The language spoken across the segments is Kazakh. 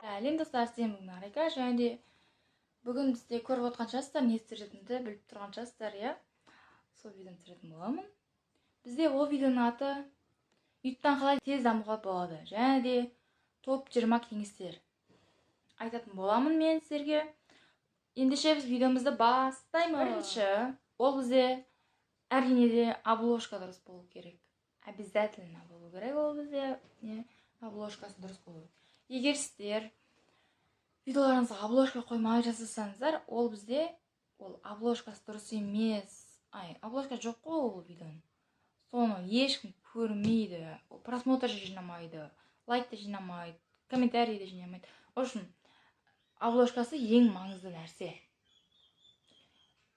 Сәлем, достар, сіздермен бүгін Арайка. Және де бүгін бізде көріп отқан шығарсыздар, не түсіретінімді біліп тұрған шығарсыздар, иә? Сол видеоны түсіретін боламын. Бізде ол видеоның аты «Ютубтан қалай тез дамуға болады» және де топ 20 кеңестер айтатын боламын мен сіздерге. Ендеше біз видеомызды бастаймыз. Бірінші, ол бізде әрине де обложка дұрыс болу керек. Обязательно болу керек ол бізде, не, обложкасы дұрыс болу керек. Егер сіздер видеоларыңызға обложка қоймай жасасаңыздар, ол бізде ол обложкасы дұрыс емес. Ай, обложка жоқ қой ол видеоның. Соны ешкім көрмейді. Ол просмотр жинамайды, лайк та жинамайды, комментарий де жинамайды. В общем, обложкасы ең маңызды нәрсе.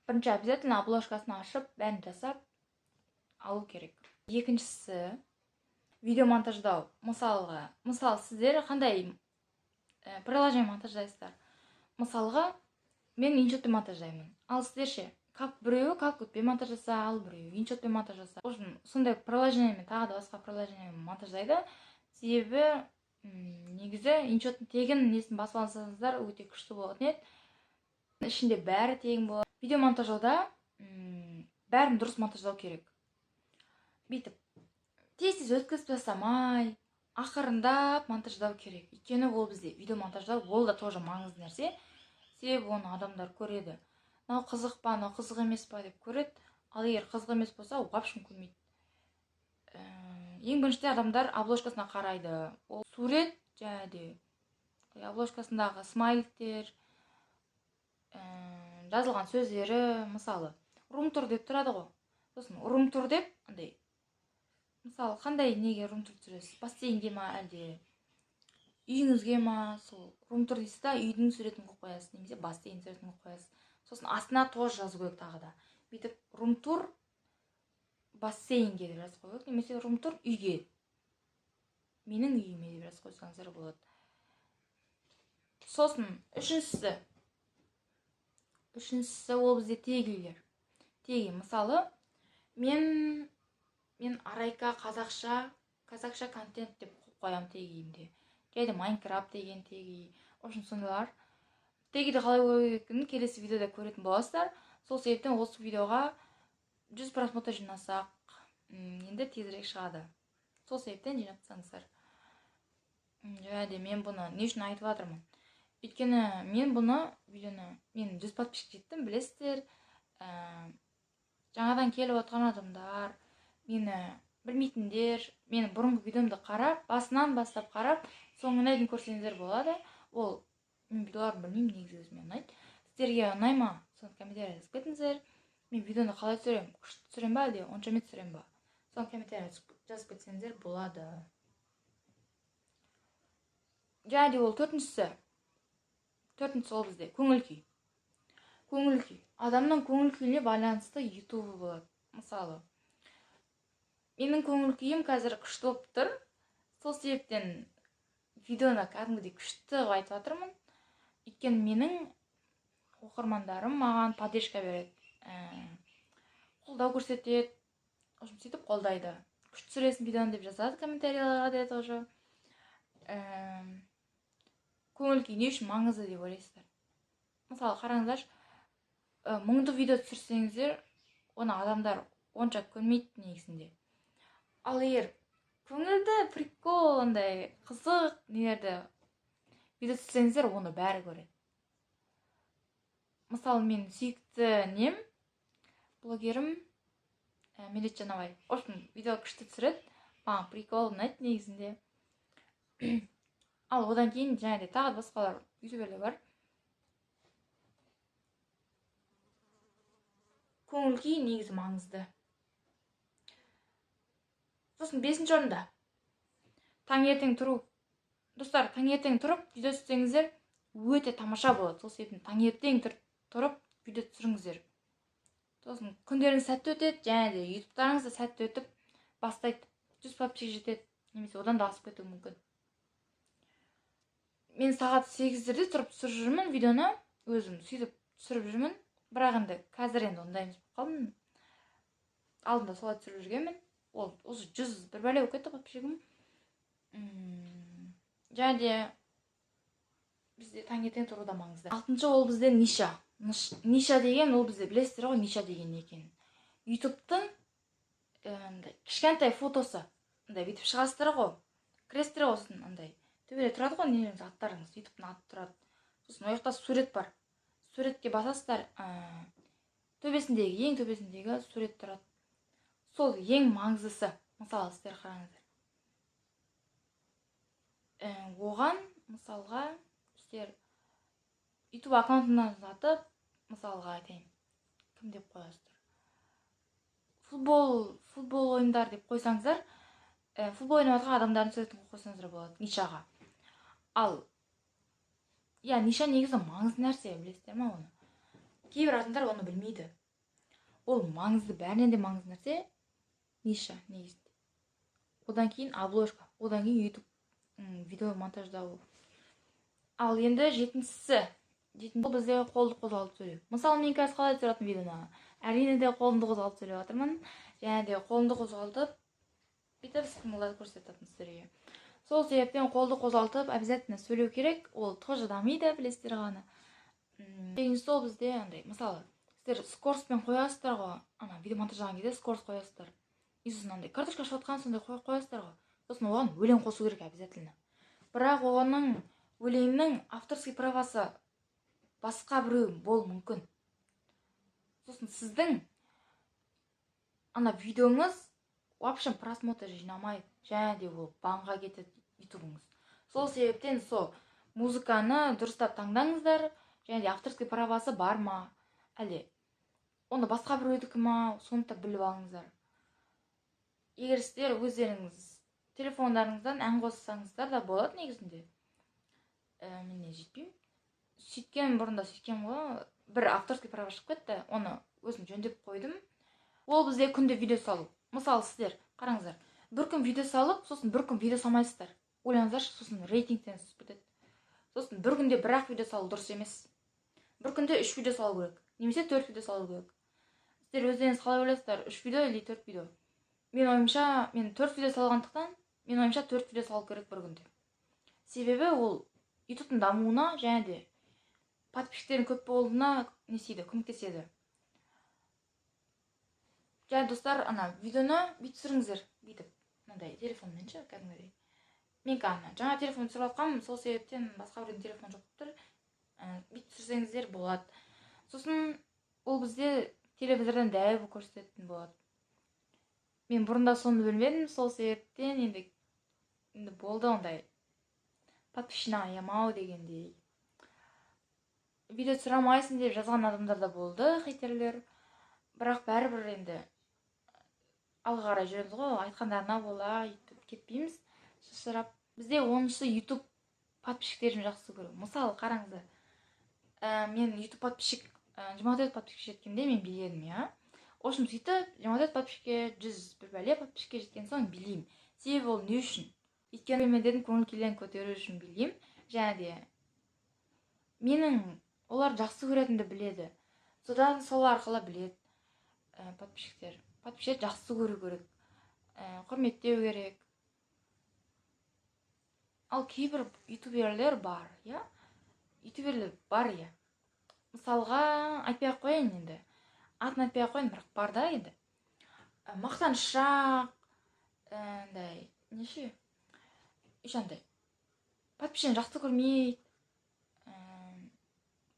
Бірінші обязательно обложкасын ашып, бәрін жасап алу керек. Екіншісі видео монтаждау. Мысалға, мысалы, сіздер қандай приложение монтаждайсыздар? Мысалға, мен InShot-пен монтаждаймын. Ал сіздер ше? Біреуі CapCut-пен монтаждаса, ал біреуі InShot-пен монтаждаса. В общем, сондай приложениемен, тағы да басқа приложениемен монтаждайды. Себебі негізі InShot-тың тегін несін басып алсаңыздар, өте күшті болатын еді. Ішінде бәрі тегін болады. Видео монтаждауда бәрін дұрыс монтаждау керек. Бүйтіп тез-тез өткізіп тастамай, ақырындап монтаждау керек. Өйткені ол бізде видео монтаждау, ол да тоже маңызды нәрсе. Себебі оны адамдар көреді. Мынау қызық па, мынау қызық емес па деп көреді. Ал егер қызық емес болса, в общем, көрмейді. Ең біріншіден адамдар обложкасына қарайды. Ол сурет және де обложкасындағы смайликтер, жазылған сөздері, мысалы, рум-тур деп тұрады ғой. Сосын рум-тур деп андай, мысалы, қандай неге рум-тур түсіресіз? Бассейнге ма, әлде үйіңізге ма? Сол рум-тур дейсіз да, үйдің суретін қойып қоясыз немесе бассейн суретін қойып қоясыз. Сосын астына тоже жазу керек тағы да. Бүйтіп рум-тур бассейнге деп жазып қою керек немесе рум-тур үйге, менің үйіме деп жазып қойсаңыздар болады. Сосын үшіншісі ол бізде тегилер. Теги, мысалы, мен Арайка қазақша, қазақша контент деп қойып қоямын тегиімде. Және де Майнкрафт деген теги. В общем, сондайлар. Тегиді қалай қою керектігін келесі видеода көретін боласыздар. Сол себептен осы видеоға 100 просмотр жинасақ, енді тезірек шығады. Сол себептен жинап тастаңыздар. Және де мен бұны не үшін айтып жатырмын? Өйткені мен бұны видеоны, мен 100 подписчик жеттім, білесіздер. Жаңадан келіп отқан адамдар, мені білмейтіндер, менің бұрынғы видеомды қарап, басынан бастап қарап, соңына дейін көрсеңіздер болады. Ол мен видеоларымды білмеймін, негізі өзіме ұнайды. Сіздерге ұнай ма? Соны комментарий жазып кетіңіздер. Мен видеоны қалай түсіремін? Күшті түсіремін ба, әлде онша емес түсіремін ба? Соны комментарий жазып кетсеңіздер болады. Және де ол төртіншісі. Төртіншісі ол бізде көңіл күй. Көңіл күй. Адамның көңіл күйіне байланысты ютубы болады. Мысалы, менің көңіл күйім қазір күшті болып тұр. Сол себептен видеоны кәдімгідей күшті қылып айтып жатырмын. Өйткені менің оқырмандарым маған поддержка береді. Қолдау көрсетеді. В общем, сөйтіп қолдайды. Күшті түсіресің видеоны деп жазады комментарийларға да тоже. Көңіл күй не үшін маңызды деп ойлайсыздар? Мысалы, қараңыздаршы, мұңды видео түсірсеңіздер, оны адамдар онша көрмейді негізінде. Ал егер көңілді, прикол, андай қызық нелерді видео түсірсеңіздер, оны бәрі көреді. Мысалы, мен сүйікті нем, блогерім Медет Жанабай. В общем, видео күшті түсіреді. Маған прикол ұнайды негізінде. Ал одан кейін және де тағы да басқалар ютуберлер бар. Көңіл күй негізі маңызды. Сосын бесінші орында таңертең тұру. Достар, таңертең тұрып видео түсірсеңіздер, өте тамаша болады. Сол себептен таңертең тұрып видео түсіріңіздер. Сосын күндеріңіз сәтті өтеді, және де ютубтарыңыз да сәтті өтіп бастайды. 100 подписчик жетеді, немесе одан да асып кетуі мүмкін. Мен сағат 8-дерде тұрып түсіріп жүрмін видеоны, өзім сөйтіп түсіріп жүрмін. Бірақ енді қазір енді ондай емес болып қалдым. Алдында солай түсіріп жүргенмін. Ол осы 100 бір бәле болып кетті подписчигім. Және де бізде таңертең тұру да маңызды. Алтыншы ол бізде ниша. Ниша деген ол бізде білесіздер ғой, ниша деген не екенін. Ютубтың андай кішкентай фотосы, андай бүйтіп шығасыздар ғой, кіресіздер ғой, сосын андай төбеде тұрады ғой нелеріңіз, аттарыңыз, Ютубтың аты тұрады. Сосын ол жақта сурет бар. Суретке басасыздар, төбесіндегі, ең төбесіндегі сурет тұрады. Сол ең маңыздысы. Мысалы, сіздер қараңыздар. Оған мысалға сіздер YouTube аккаунтынан атып, мысалға айтайын, кім деп қоясыздар? Футбол ойындар деп қойсаңыздар, футбол ойнап жатқан адамдардың суретін қойсаңыздар болады нишаға. Ал иә, ниша негізі маңызды нәрсе, білесіздер ма оны? Кейбір адамдар оны білмейді. Ол маңызды, бәрінен де маңызды нәрсе ниша негізінде. Одан кейін обложка, одан кейін YouTube видео монтаждау. Ал енді жетіншісі, жетінші бізде қолды қозғалтып сөйлеу. Мысалы, мен қазір қалай түсіретін видеоны? Әрине де қолымды қозғалтып сөйлеп жатырмын. Және де қолымды қозғалтып бүйтіп іс қимылдарды көрсетіп сіздерге. Сол себептен қолды қозғалтып обязательно сөйлеу керек. Ол тоже дамиды, білесіздер ғана. Сегізіншісі ол бізде андай, мысалы, сіздер скоростьпен қоясыздар ғой, ана видео монтаждаған кезде скорость қоясыздар. И сосын андай картошка ашып жатқан сондай қоясыздар ғой. Сосын оған өлең қосу керек обязательно. Бірақ оның өлеңнің авторский правасы басқа біреу болуы мүмкін. Сосын сіздің ана видеоңыз вообще просмотр жинамайды, және де ол банға кетеді ютубыңыз. Сол себептен сол музыканы дұрыстап таңдаңыздар, және де авторский правасы бар ма, әлде оны басқа біреудікі ма, соны да біліп алыңыздар. Егер сіздер өздеріңіз телефондарыңыздан ән қоссаңыздар да болады негізінде. Мен не жетпеймін. Сөйткен бұрында сөйткен ғой, бір авторский права шығып кетті, оны өзім жөндеп қойдым. Ол бізде күнде видео салу. Мысалы, сіздер қараңыздар, бір күн видео салып, сосын бір күн видео салмайсыздар. Ойлаңыздаршы, сосын рейтингтен түсіп кетеді. Сосын бір күнде бір ақ видео салу дұрыс емес. Бір күнде 3 видео салу керек, немесе 4 видео салу керек. Сіздер өздеріңіз қалай ойлайсыздар, 3 видео или 4 видео? Мен ойымша, мен 4 видео салғандықтан, мен ойымша 4 видео салу керек бір күнде. Себебі ол ютубтың дамуына және де подписчиктердің көп болуына не істейді, көмектеседі. Және достар, ана видеоны бүйтіп түсіріңіздер, бүйтіп мынандай телефонмен ше, кәдімгідей. Мен ана жаңа телефон түсіріп жатқанмын, сол себептен басқа біреудің телефоны жоқ болып тұр. Бүйтіп түсірсеңіздер болады. Сосын ол бізде телевизордан дәу көрсететін болады. Мен бұрында соны білмедім, сол себептен енді болды ондай подписчигін аямау дегендей. Видео түсіре алмайсың деп жазған адамдар да болды, хейтерлер. Бірақ бәрібір енді алға қарай жүреміз ғой, айтқандарына бола өйтіп кетпейміз шашырап. Бізде 10-шы YouTube подписчиктерін жақсы көру. Мысалы, қараңыздар. Мен YouTube подписчик 24 подписчик жеткенде мен биледім, иә. В общем, сөйтіп 24 подписчикке, 100 бір бәле подписчикке жеткен соң билеймін. Себебі ол не үшін? Өйткені көрермендердің көңіл күйлерін көтеру үшін билеймін. Және де менің олар жақсы көретінімді біледі. Содан сол арқылы біледі подписчиктер. Подписчиктер жақсы көру керек, құрметтеу керек. Ал кейбір ютуберлер бар, иә? Ютуберлер бар, иә. Мысалға, айтпай ақ қояйын енді. Атын айтпай ақ қояйын, бірақ бар да енді. Мақтаншақ, андай, неше? Еще андай. Подписчигін жақсы көрмейді.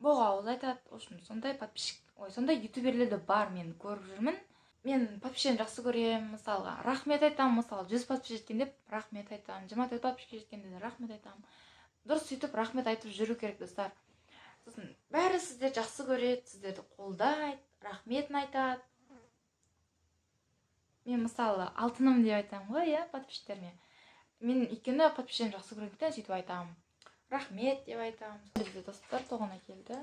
Боғауыз айтады. В общем, сондай подписчик, ой, сондай ютуберлер де бар, мен көріп жүрмін. Мен подписчигімді жақсы көремін, мысалға, рахмет айтамын, мысалы, 100 подписчик жеткенде рахмет айтамын, 24 подписчикке жеткенде де рахмет айтамын. Дұрыс сөйтіп рахмет айтып жүру керек, достар. Сосын бәрі сіздерді жақсы көреді, сіздерді қолдайды, рахметін айтады. Мен мысалы алтыным деп айтамын ғой, иә, подписчиктеріме. Мен өйткені подписчиктерімді жақсы көргендіктен сөйтіп айтамын. Рахмет деп айтамын. Бізде достар тоғана келді.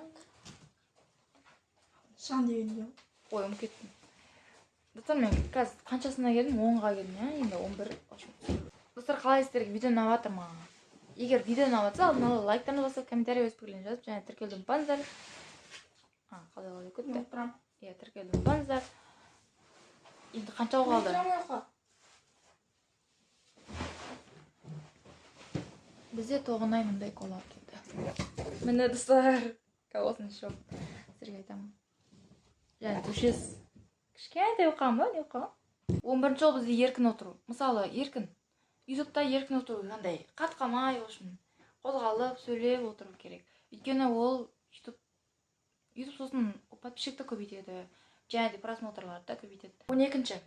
Шан деген не? Ой, ұмытып кеттім. Достар, мен қазір қаншасына келдім? 10-ға келдім, иә, енді 11. Достар, қалай сіздерге видео ұнап жатыр ма? Егер видео ұнап жатса, алдын ала лайктарыңызды басып, комментарий өз пікірлеріңізді жазып, және тіркелуді ұмытпаңыздар. Қалай қалай кетті? Ұмытпаймын. Иә, тіркелуді ұмытпаңыздар. Енді қанша қалды? Бізде Тоғынай мындай кола алып келді. Міне, достар, коласын ішіп сіздерге айтамын. Және көшес кішкентай болып қалған ба, не болып қалған? 11-жол бізде еркін отыру. Мысалы, еркін. Ютубта еркін отыру қандай? Қатып қалмай, в общем, қозғалып, сөйлеп отыру керек. Өйткені ол YouTube сосын подписчикті көбейтеді, және де просмотрларды да көбейтеді. 12-ші.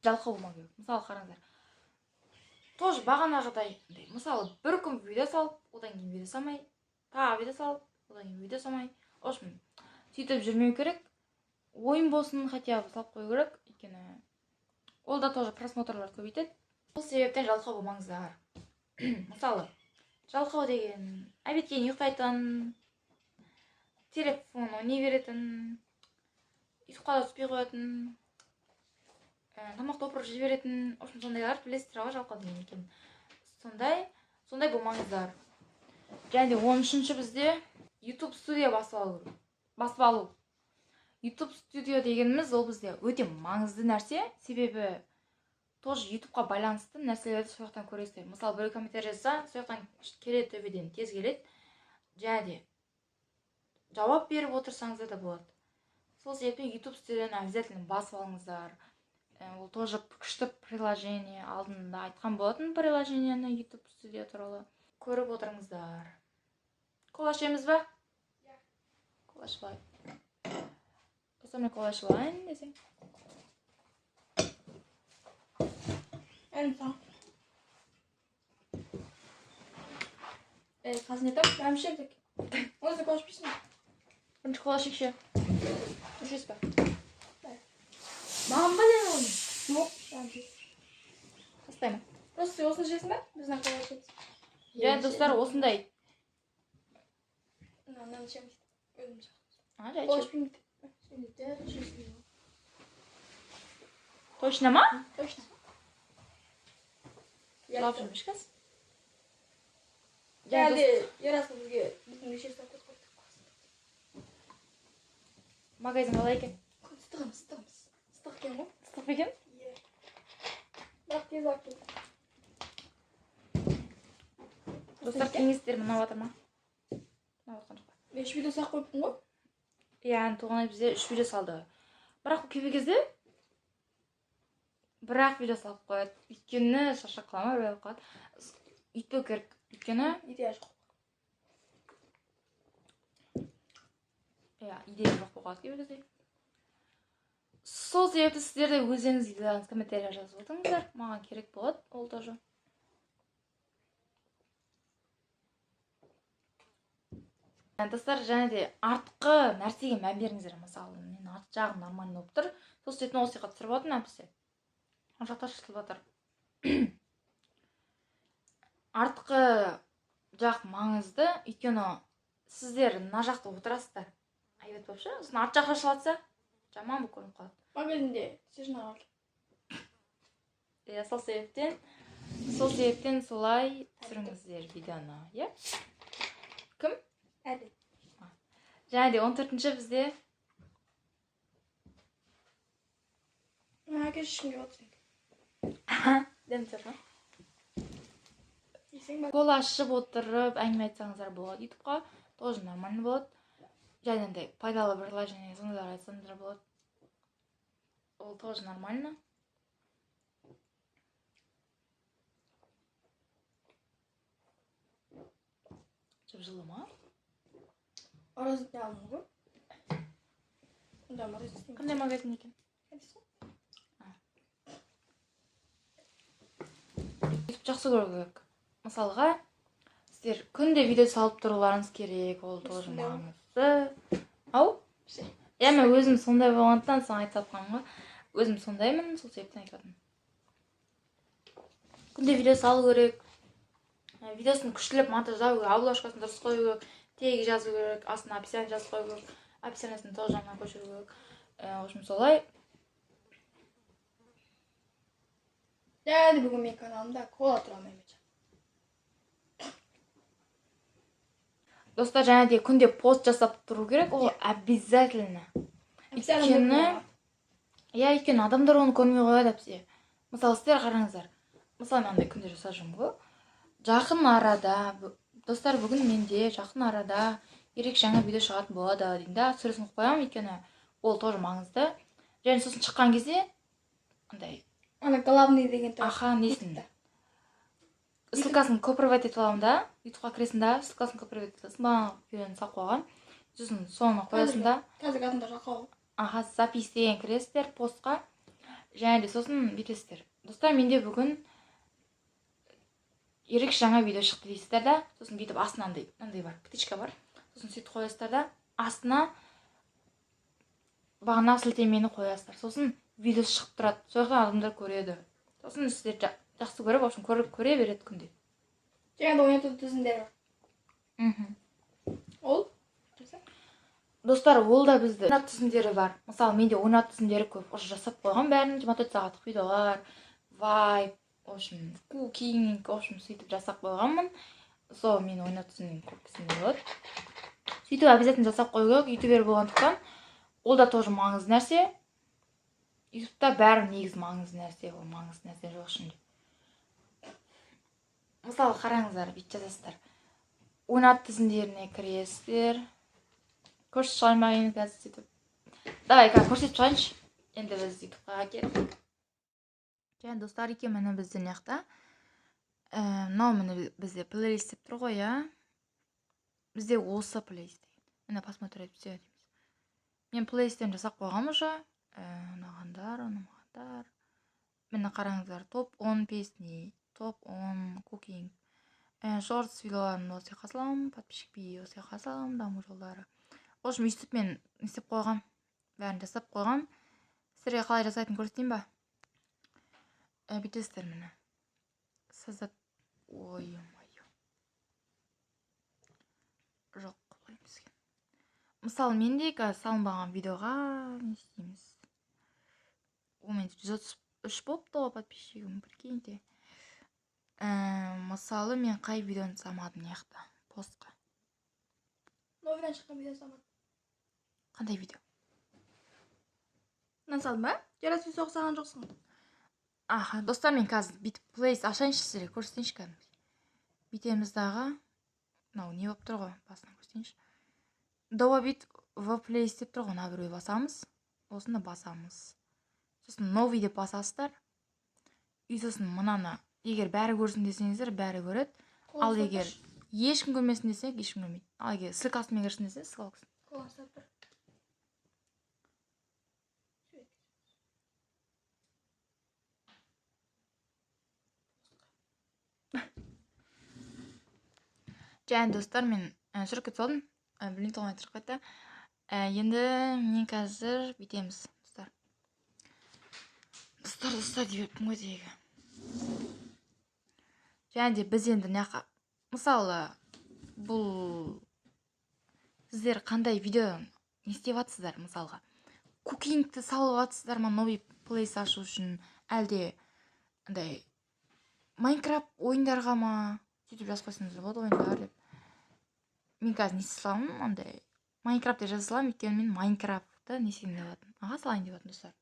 Жалқау болмау керек. Мысалы, қараңыздар. Тоже бағанағыдай, мысалы, бір күн видео салып, одан кейін видео салмай, тағы видео салып, одан кейін видео салмай. В общем, сөйтіп жүрмеу керек. Ойын болсын, хотя бы салып қою керек, өйткені ол да тоже просмотрлар көбейтеді. Бұл себептен жалқау болмаңыздар. Мысалы, жалқау деген обедке ұйықтайтын, телефон ойнай беретін, ұйқыға да түспей қоятын, тамақты опырып жіберетін, в общем, сондайлар білесіздер ғой жалқау деген екен. Сондай болмаңыздар. Және де 13-ші бізде YouTube студия басып алу керек. Басып алу. YouTube студия дегеніміз ол бізде өте маңызды нәрсе, себебі тоже YouTubeқа байланысты нәрселерді сол жақтан көресіздер. Мысалы, біреу комментарий жазса, сол жақтан келеді, төбеден тез келеді. Және де жауап беріп отырсаңыздар да болады. Сол себептен YouTube студияны обязательно басып алыңыздар. Ол тоже күшті приложение, алдында айтқан болатын приложениені YouTube студия туралы. Көріп отырыңыздар. Кола ішеміз ба? Кола ішіп алайық. Достар, мен кола ішіп алайын десең. Әлім саған. Қазір не тап? Бәрін ішеміз. Өзі кола ішпейсің бе? Бірінші кола ішейікші. Ішесіз бе? Маған ба дедің оны? Жоқ, бәрін ішесіз. Тастаймын. Просто сен осыны ішесің бе? Біз мына кола ішеміз. Және достар, осындай. Мынаны ішеміз. Өзім ішемін. А, жай Кола ішемін. ішпеймін дейді. Сен де ішесің. Точно ма? Точно. Жылап жүрмеш қазір. Әлде Ерасыл бізге біздің неше сағат қойды. Магазин қалай екен? Ыстық емес, ыстық емес. Ыстық екен ғой. Ыстық па екен? Иә. Бірақ тез алып келді. Достар, кеңестер ұнап жатыр ма? Ұнап жатқан жоқ па? Мен 3 видео салып қойыппын ғой. Иә, Тоғанай бізде 3 видео салды. Бірақ кейбір кезде бір-ақ видео салып қояды. Өйткені шаршап қала ма, бір болып қалады. Өйтпеу керек. Өйткені идея жоқ. Иә, идея жоқ болып қалады кейбір кезде. Сол себепті сіздер де өздеріңіз идеяларыңызды комментарийға жазып отырыңыздар. Маған керек болады ол тоже. Достар, және де артқы нәрсеге мән беріңіздер. Мысалы, мен арт жағым нормально болып тұр. Сол себептен осы жаққа түсіріп отырмын әпсе. Ар жақта шашылып жатыр. Артқы жақ маңызды, өйткені сіздер мына жақта отырасыздар. Әйбат болып ше, сосын арт жақ шашылып жатса, жаман болып көрініп қалады. Магазинде сен алды. Иә, сол себептен солай түсіріңіздер видеоны, иә? Кім? Әділ. Және де 14-ші бізде. Мына әке шешкім келіп отыр сенікі. Дәм тұр ма? Жесең ба? Кола ашып отырып әңгіме айтсаңыздар болады ютубқа, тоже нормально болады. Және андай пайдалы приложение сондайлар айтсаңыздар болады. Ол тоже нормально. Жып-жылы ма? Морозный алдым ғой. Онда морозный істеймін. Қандай магазин екен? Әдіс қой. Ютуб жақсы көру керек. Мысалға, сіздер күнде видео салып тұруларыңыз керек, ол тоже Сондай ғой. маңызды. Ау? Ше. Иә, мен өзім сондай болғандықтан соны айтып жатқаным ғой. Өзім сондаймын, сол себептен айтып жатырмын. Күнде видео салу керек. Видеосын күштілеп монтаждау керек, обложкасын дұрыс қою керек, тег жазу керек, астына описание жазып қою керек, описаниесін тоже жағынан көшіру керек. В общем, солай. Және бүгін менің каналымда кола туралы әңгіме айтacağım. Достар, және де күнде пост жасап тұру керек, ол обязательно. Обязательно. Иә, өйткені адамдар оны көрмей қояды әпсе. Мысалы, сіздер қараңыздар. Мысалы, мен андай күнде жасап жүрмін ғой. Жақын арада, достар, бүгін менде жақын арада ерекше жаңа видео шығатын болады деймін да, суретін қойып қоямын, өйткені ол тоже маңызды. Және сосын шыққан кезде андай ана главный деген тұр. Аха, несін? Ссылкасын копировать етіп аламын да, ютубқа кіресің да, ссылкасын копировать етіп аласың, бағана видеоны салып қойған. Сосын соны қоясың да. Қазіргі адамдар жалқау. Аха, запись деген кіресіздер постқа. Және де сосын бүйтесіздер. Достар, менде бүгін ерекше жаңа видео шықты дейсіздер да, сосын бүйтіп астына андай бар, птичка бар. Сосын сөйтіп қоясыздар да, астына бағана сілтемені қоясыздар. Сосын видео шығып тұрады. Сол жақтан адамдар көреді. Сосын сіздер жақсы көріп, в общем, көре береді күнде. Және де ойнату тізімдері бар. Ол? Достар, ол да бізді ойнату тізімдері бар. Мысалы, менде ойнату тізімдері көп. Уже жасап қойған бәрін, 24 сағаттық видеолар, вайп, в общем, кукинг, в общем, сөйтіп жасап қойғанмын. Сол мен ойнату тізімнен көп тізімдер болады. Сөйтіп обязательно жасап қою керек, ютубер болғандықтан ол да тоже маңызды нәрсе. Ютубта бәрі негізі маңызды нәрсе, ол маңызды нәрсе жоқ ішінде. Мысалы, қараңыздар, бүйтіп жазасыздар. Ойнату тізімдеріне кіресіздер. Көрсетіп шығайын ба енді қазір сөйтіп. Давай, қазір көрсетіп шығайыншы. Енді біз ютубқа кеттік. Және достар, екен міне бізде мына жақта. Мынау міне бізде плейлист деп тұр ғой, иә? Бізде осы плейлист деген. Міне посмотреть все дейміз. Мен плейлисттен жасап қойғанмын уже. Ұнағандар, ұнамағандар. Міне қараңыздар, топ 10 песни, топ 10 кукинг. Шортс видеоларын осы жаққа саламын, подписчик би осы жаққа саламын, даму жолдары. В общем, өйстіп мен не істеп қойғам, бәрін жасап қойғам. Сіздерге қалай жасайтынын көрсетейін ба? Бүйтесіздер міне. Создать. Ой, ё-моё. Жоқ, олай емес екен. Мысалы, менде қазір салынбаған видеоға не істейміз? О, менде 133 болыпты ғой подписчигім, прикиньте. Мысалы, мен қай видеоны салмадым мына жақта, постқа? Новыйдан шыққан видео салмадым. Қандай видео? Мынаны салдым ба? Жарас видео салған жоқсың ғой. Аха, достар, мен қазір бүйтіп плейлист ашайыншы, сіздерге көрсетейінші кәдімгідей. Бүйтеміз дағы. Мынау не болып тұр ғой, басынан көрсетейінші. Добавить в плейлист деп тұр ғой, мына біреуді басамыз. Осыны басамыз. Сосын новый деп басасыздар. И сосын мынаны, егер бәрі көрсін десеңіздер, бәрі көреді. Ал егер ешкім көрмесін десек, ешкім көрмейді. Ал егер ссылкасымен кірсін десе, ссылкасын. Және достар, мен суретке салдым. Білмей толмай тұрып кетті. Енді мен қазір бүйтеміз, достар. Достар, достар деп өттім ғой тегі. Және де біз енді мына жаққа, мысалы, бұл сіздер қандай видео не істеп жатсыздар, мысалға? Кукингті салып жатсыздар ма, новый плейс ашу үшін, әлде андай Майнкрафт ойындарға ма? Сөйтіп жазып қойсаңыздар болады ойындар деп. Мен қазір не істей саламын, андай Майнкрафт деп жаза саламын, өйткені мен Майнкрафтты не істеймін деп жатырмын. Аға, салайын деп жатырмын, достар.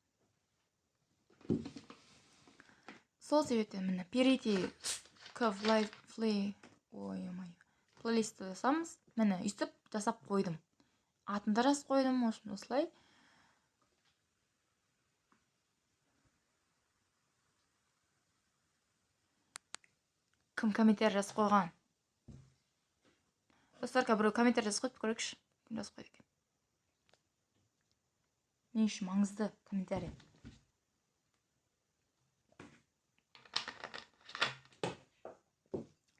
Сол себептен міне перейти к плей, ой, ой, плейлистті жасамыз. Міне өйстіп жасап қойдым. Атын да жазып қойдым, в общем, осылай. Кім комментарий жазып қойған? Достар, қазір біреу комментарий жазып қойып көрейікші. Кім жазып қойды екен? Мен үшін маңызды комментарий.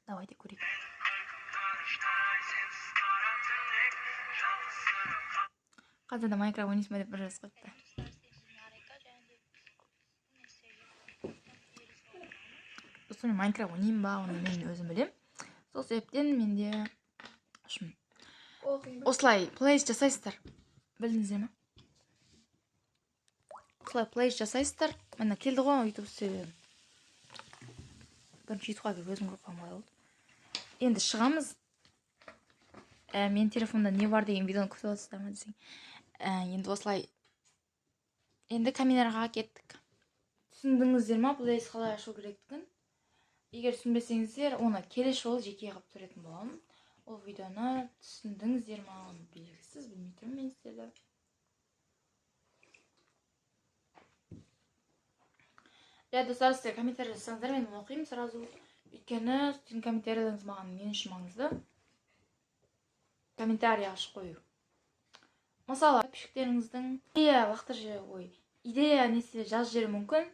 Давайте көрейік. Қазір де Майнкрафт ойнайсың ба деп бір жазып қойыпты. Достар, мен Майнкрафт ойнаймын ба, оны мен өзім білемін. Сол себептен менде осылай плейлист жасайсыздар. Білдіңіздер ме? Осылай плейлист жасайсыздар. Міне келді ғой ютуб себебі. Бірінші ютубқа кіріп өзім көріп қалғым қалай болды. Енді шығамыз. Мен телефонда не бар деген видеоны күтіп отырсыздар ма десең. Енді осылай. Енді камераға кеттік. Түсіндіңіздер ма плейлист қалай ашу керектігін? Егер түсінбесеңіздер, оны келесі жолы жеке қылып түсіретін боламын. Ол видеоны түсіндіңіздер ма, оны белгісіз, білмей тұрмын мен сіздерді. Иә, достар, сіздер комментарий жазсаңыздар, мен оқимын сразу. Өйткені сіздің комментарийлеріңіз маған, мен үшін маңызды. Комментарий ашып қою. Мысалы, подписчиктеріңіздің идея лақтырып жіберу, ой, идея несе жазып жіберуі мүмкін.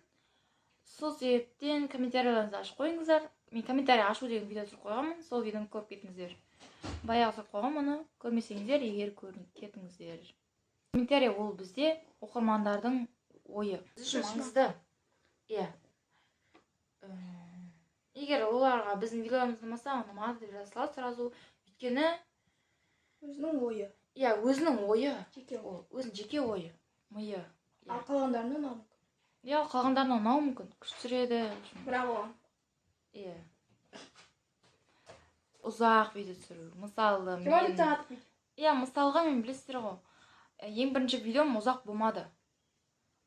Сол себептен комментарийлеріңізді ашып қойыңыздар. Мен комментарий ашу деген видео түсіріп қойғанмын, сол видеоны көріп кетіңіздер. Баяғы түсіріп қойғанмын оны, көрмесеңіздер, егер көріп кетіңіздер. Комментарий ол бізде оқырмандардың ойы. Біз үшін маңызды. Иә. Егер оларға біздің видеоларымыз ұнамаса, ұнамады деп жаза салады сразу. Өйткені өзінің ойы. Иә, өзінің ойы. Жеке ол, өзінің жеке ойы, миы. Ал қалғандарына ұнауы мүмкін. Иә, қалғандарына ұнауы мүмкін. Күш түсіреді. Бірақ оған. Иә. Ұзақ видео түсіру. Мысалы, 24 сағаттық видео. Иә, мысалға мен білесіздер ғой. Ең бірінші видеом ұзақ болмады.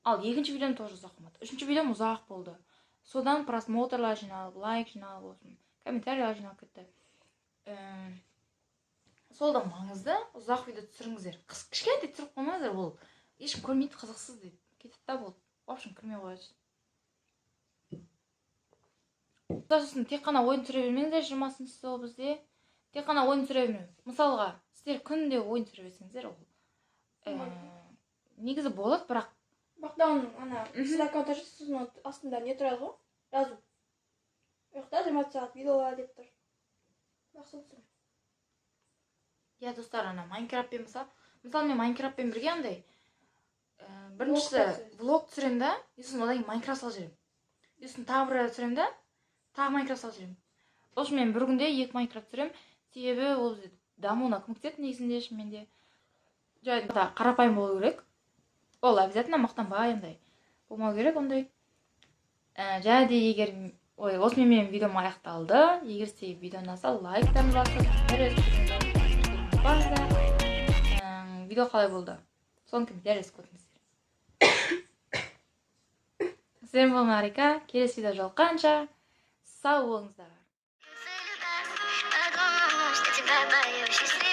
Ал екінші видеом тоже ұзақ болмады. Үшінші видеом ұзақ болды. Содан просмотрлар жиналып, лайк жиналып, болсын, комментарийлер жиналып кетті. Сол да маңызды, ұзақ видео түсіріңіздер. Кішкентай түсіріп қоймаңыздар, ол ешкім көрмейді, қызықсыз дейді. Кетеді да болды. В общем, кірмей қояды. Сосын тек қана ойын түсіре бермеңіздер, 20-сысы ол бізде. Тек қана ойын түсіре бермеу. Мысалға, сіздер күнде ойын түсіре берсеңіздер, ол, негізі болады, бірақ Бақтауының ана сіз аккаунт ашасыз, сосын астында не тұрады ғой? Жазу. Ол жақта 24 сағат видеолар деп тұр. Бірақ сол түсірмей. Иә, достар, ана Майнкрафтпен мысалы мен Майнкрафтпен бірге андай, біріншісі влог түсіремін да, сосын одан кейін Майнкрафт салып жіберемін. Сосын тағы бір түсіремін да, тағы Майнкрафт салып жіберемін. Сол үшін мен бір күнде 2 Майнкрафт түсіремін. Себебі ол бізге дамуына көмектеседі негізінде шынымен де. Жай да қарапайым болу керек. Ол обязательно мақтанбай андай болмау керек ондай. Және де егер, ой, осымен менің видеом аяқталды. Егер сізге видео ұнаса, лайктарыңызды басып, комментарий жазып, видео қалай болды? Соны комментарий жазып кетіңіздер. Сіздермен болған Арика. Келесі видео жолыққанша сау болыңыздар. Подумала, что тебя боюсь.